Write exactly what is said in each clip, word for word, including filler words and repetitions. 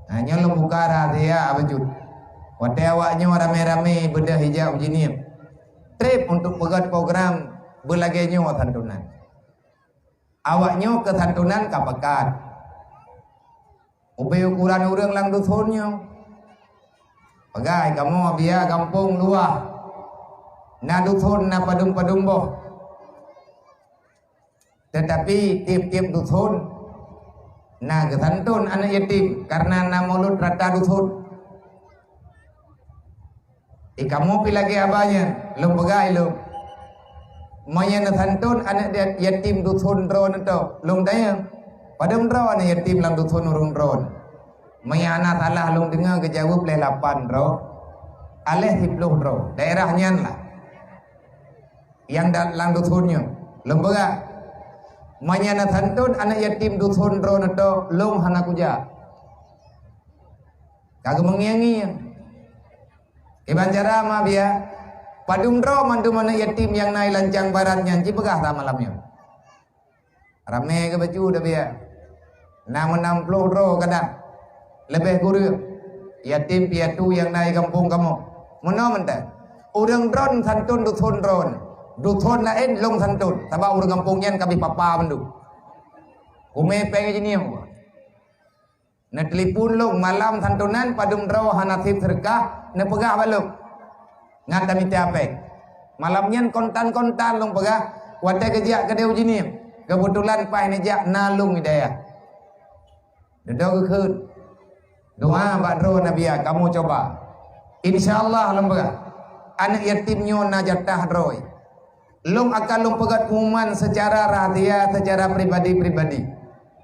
Nah, nyoe lôn buka rahsia bacut. Watée awak nyoe ramé-ramé beudôh ijak uji nyoe, treb untuk peugét program beulagée nyoe santunan. Awak nyoe keu santunan ka pakat. Ubé ukuran ureuëng lam dusun nyoe. Peugah kamoe biya gampông luwah. Na dusun na padum-padum boh. Teutapi tieb-tieb dusun na geusantun aneuëk yatim, kareuna na mulod rata dusun. Di kamoe pi lagée haba nyan, lôn peugah ilôn. Meunyoe neusantun aneuëk yatim dusun droeneuh, lôn tanyong, padum droe aneuëk yatim lam dusun ureuëng droeneuh? Meunyoe hana salah lôn deungoe geujaweueb lé lapan droe, aléh siplôh droe. Daerah nyan lah. Nyang da-, lam dusun nyoe. Lôn peugah, meunyoe neusantun aneuëk yatim dusun droeneuh, lôn hana kujak. Ka geumeungieng-ngieng. Kiban cara ma biya, padum droe mandum aneuëk yatim nyang na i Lancang Barat nyan, ci peugah sa malam nyoe. Ramé geubacut dah biya. Na meunam ploh droe kadang. Leubeh kureueng. Yatim piatu nyang na i gampông kamoe. Meunoe mantong. Ureuëng droeneuh santun dusun droeneuh. Dusun laén lôn santun. Sabab ureuëng gampông nyan ka abéh papa mandum. Kumé péng jih nyoe. Neutelepon lôn, malam santunan padum droe hana sép seudeukah, neupeugah bak lôn. Ngat tamita péng. Malam nyan kontan-kontan lôn peugah, watée geujak keudeh uji nyoe. Keubeutulan paih neujak na lôn Hidayah. Dudoe geukheun. Doa bak droe na biya, kamoe cuba. Insya Allah lôn peugah. Aneuëk yatim nyoe na jatah droe. Lôn akan lôn peugét pengumuman seucara rahsia, seucara pribadi-pribadi.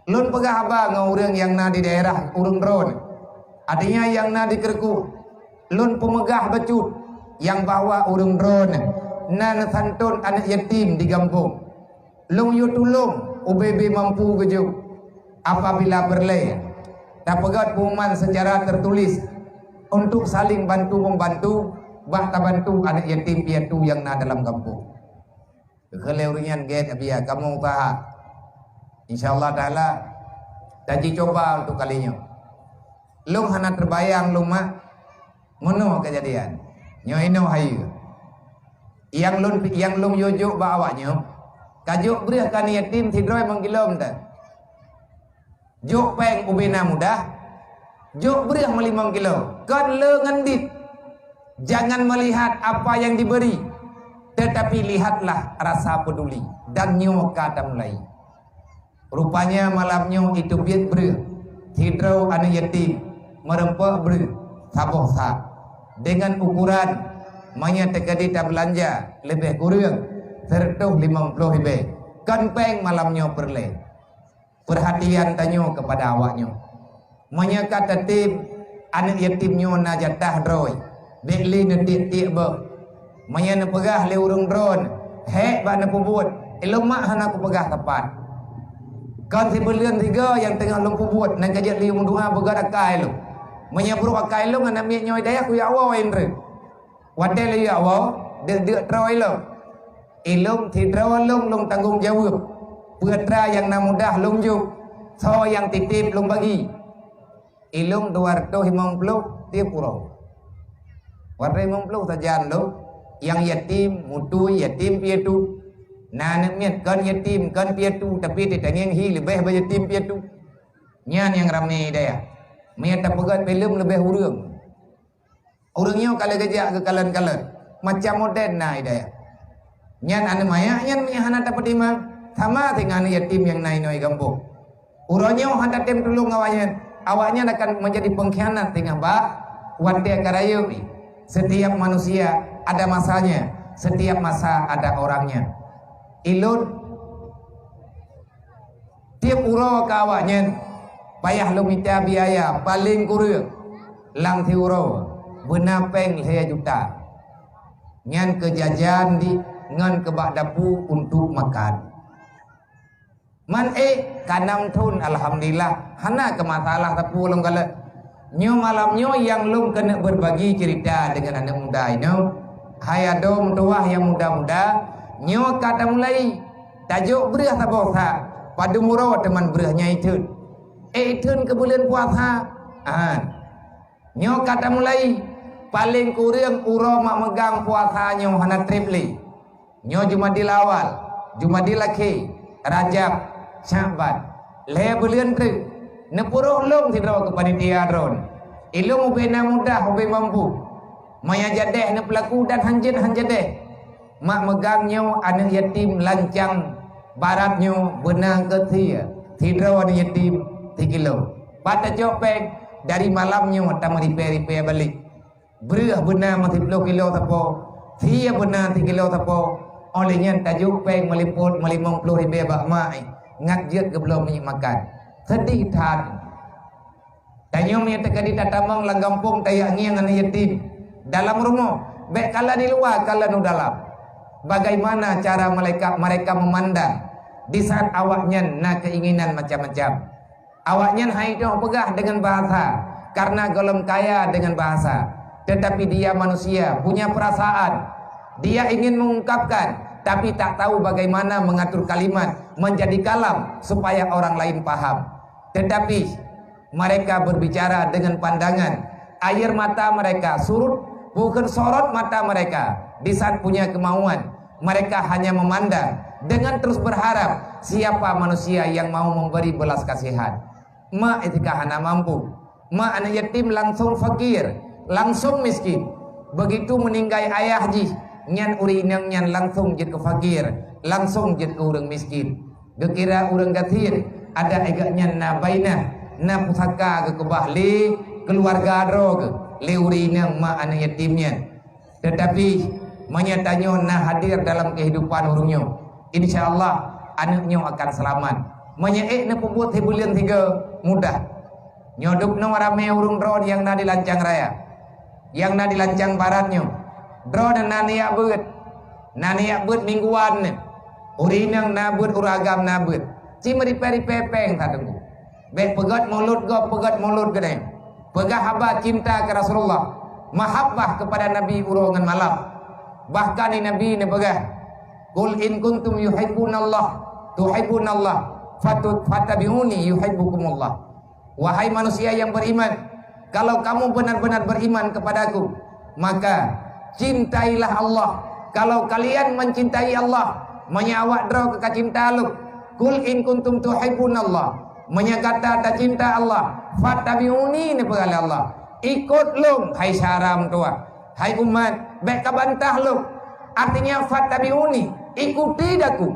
Lôn peugah haba ngon ureuëng nyang na di daerah ureuëng droeneuh. Artinya nyang na di Keureukôh. Lôn peumeugah bacut nyang bahwa ureuëng droeneuh na neusantun aneuëk yatim di gampông. Lôn yue tulông ubé-bé mampu geujok. Apabila peureulée, tapeugét pengumuman seucara teutuléh untuk saléng bantu-membantu bak tabantu aneuëk yatim piatu nyang na dalam gampông. Geukheun lé ureuëng nyan, "Gét, Abiya, kamoe useuha. Insya Allah Taala, tajicoba untuk kali nyoe." Lôn hana teubayang lôn mak meunoe keujadian. Nyoe inoe hayeue. Nyang lôn, nyang lôn yue jok bak awak nyoe, ka jok breueh keu aneuëk yatim sidroe limong kilo mantong. Jok péng ubé na mudah, jok breueh meulimong kilo, kon le ngon dit. Jangan melihat apa yang diberi, tetapi lihatlah rasa peduli. Dan nyoe ka tamulai. Rupanya malam nyoe iteubiet breueh sidroe aneuëk yatim meureumpok breueh saboh sak. Dengan ukuran meunyoe teukeudi tabeulanja leubeh kureueng seureutôh limong ploh ribée. Kon péng malam nyoe peureulée. Peurhatian tanyoe keupada awak nyoe. Meunyoe ka tatem aneuëk yatim nyoe na jatah droe, bék lé neutiek-tiek boh. Meunyoe neupeugah lé ureuëng droeneuh, hék bak neupeubuet, ilôn mak hana kupeugah sapat. Kon sibuleuen sigoe nyang teungoh lôn peubuet, nan ka jeuet lé meudoá beugét akai lôn. Meunyoe brok akai lôn, aneuëk miet nyoe Hidayah kuyue woe indreuk. Watée lôn yue woe, deuk-deuk troe lôn. Ilôn sidroe lôn, lôn tanggong jaweueb. Peue atra nyang na mudah lôn jok, soe nyang tieb-tieb lôn bagi. Ilôn dua reutôh limong ploh tieb uroe. Dua reutôh limong ploh sajan lôn, nyang yatim, mutui, yatim piatu. Na aneuëk miet kon yatim, kon piatu, tapi teutangieng hi leubeh bak yatim piatu. Nyan nyang ramé Hidayah. Meunyoe tapeugét filem leubeh ureuëng. Ureuëng nyoe ka lheueh geujak geukalon-kalon. Macam modern na Hidayah. Nyan aneuëk manyak nyan meunyoe hana tapeutimang, sama singoh aneuëk yatim nyang na inoe gampông. Uroe nyoe hana tem tulông awaknyan, awaknyan akan menjadi pengkhianat singoh bak watée ka rayeuk. Setiap manusia ada masanya, setiap masa ada orangnya. Ilôn tieb uroe keu awaknyan payah lôn mita biaya paleng kureueng lam siuroe beuna péng lhée juta. Nyan keu jajan di ngon keu bak dapu untuk makan. Man ék ka nam thon, alhamdulillah, hana keu masalah sapeue lôn kalon. Nyoe malam nyoe nyang lôn keuneuk beubagi ceurita deungon aneuëk muda inoe. Hai adoe meutuwah nyang muda-muda, nyoe ka tamulai. Tajok breueh saboh sa, padum uroe teuma breueh nyan iteun. Ék iteun keu buleuen puasa, An. Nyoe ka tamulai, paleng kureueng uroe mak meugang puasa nyoe hana treb lé. Nyoe Jumadil Awal, Jumadil Akhé, Rajab, Syakban. Lhée buleuen treuk, neupeuroh lôn sidroe keu panitia droen. Ilôn ubena mudah ubena mampu. Maya jadeh neupeulaku dan hanjeuet hanjadeh. Mak meugang nyoe aneuëk yatim lancang barat nyoe beuna keu sie, sidroe aneuëk yatim sikilo. Pat tacok péng, dari malam nyoe tameuripée-ripée balek. Breueh beuna meusiploh kilo sapo, sie beuna sikilo sapo. Óh lheueh nyan tajok péng meulipot meulimong ploh ribée bak mak, ngat jeuet geubloe minyeuk makan. Sedih that. Tanyoe meunyoe teuka di tatamong lam gampông tajak ngieng aneuëk yatim dalam rumoh, bék kalon di luwa, kalon u dalam. Bagaimana cara mereka, mereka memandang di saat awaknyan na keinginan macam-macam? Awaknyan hai teuh peugah dengan bahasa, karena golom kaya dengan bahasa. Tetapi dia manusia, punya perasaan. Dia ingin mengungkapkan, tapi tak tahu bagaimana mengatur kalimat menjadi kalam supaya orang lain paham. Tetapi mereka berbicara dengan pandangan, air mata mereka surut, bukan sorot mata mereka di saat punya kemauan. Mereka hanya memandang dengan terus berharap siapa manusia yang mau memberi belas kasihan. Mak itika hana mampu. Mak aneuëk yatim langsung fakir, langsung miskin. Begitu meninggai ayah jih, nyan ureuëng inong nyan langsung jeuet keu fakir, langsung jeuet keu ureuëng miskin. Geukira ureuëng gasien, adak geuh nyan na bainah, na pusaka geukeubah lé keuluwarga droe geuh, lé ureuëng inong mak aneuëk yatim nyan. Tetapi, meunyoe tanyoe na hadir dalam kehidupan ureuëng nyoe, insya Allah aneuëk nyoe akan seulamat. Meunyoe ék neupeubuet sibuleuen sigoe, mudah. Nyoe dubnoe ramé ureuëng droe nyang na di Lancang Raya, nyang na di Lancang Barat nyoe. Droe na neujak beuet, na neujak beuet mingguan nyoe. Ureuëng inong na beuet, ureuëng agam na beuet. Ci meuripée-ripée péng that teungku. Bék peugét mulôt gob, peugét mulôt geude. Peugah haba cinta keu Rasulullah, mahabbah kepada Nabi uroe ngon malam. Bahkan di Nabi neupeugah, "Qul in kuntum yuhibbunallah, tuhibbunallah, fatu-, fattabi'uni yuhibbukumullah." Wahai manusia yang beriman, kalau kamu benar-benar beriman kepadaku, maka cintailah Allah. Kalau kalian mencintai Allah, meunyoe awak droe ka cinta lôn, "Qul in kuntum tuhibbunallah." Meunyoe gata tacinta Allah, "Fattabi'uni," neupeugah lé Allah. "Ikot lôn, hai syedara meutuwah." Hai umat, bék ka bantah lôn. Artinya, "Fattabi'uni," ikuti daku.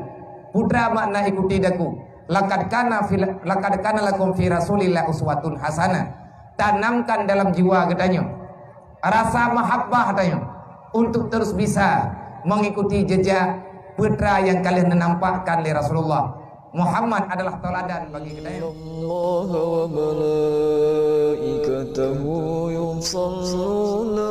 Peue makna ikuti daku? "Laqad kana fil, laqad kana lakum fi Rasulillah uswatun hasanah." Tanamkan dalam jiwa geutanyoe rasa mahabbah tanyoe untuk terus bisa mengikuti jejak peue nyang ka lheueh neunampakkan lé Rasulullah. Muhammad adalah tauladan bagi geutanyoe. Innallaha wa malaikatahu yusalluna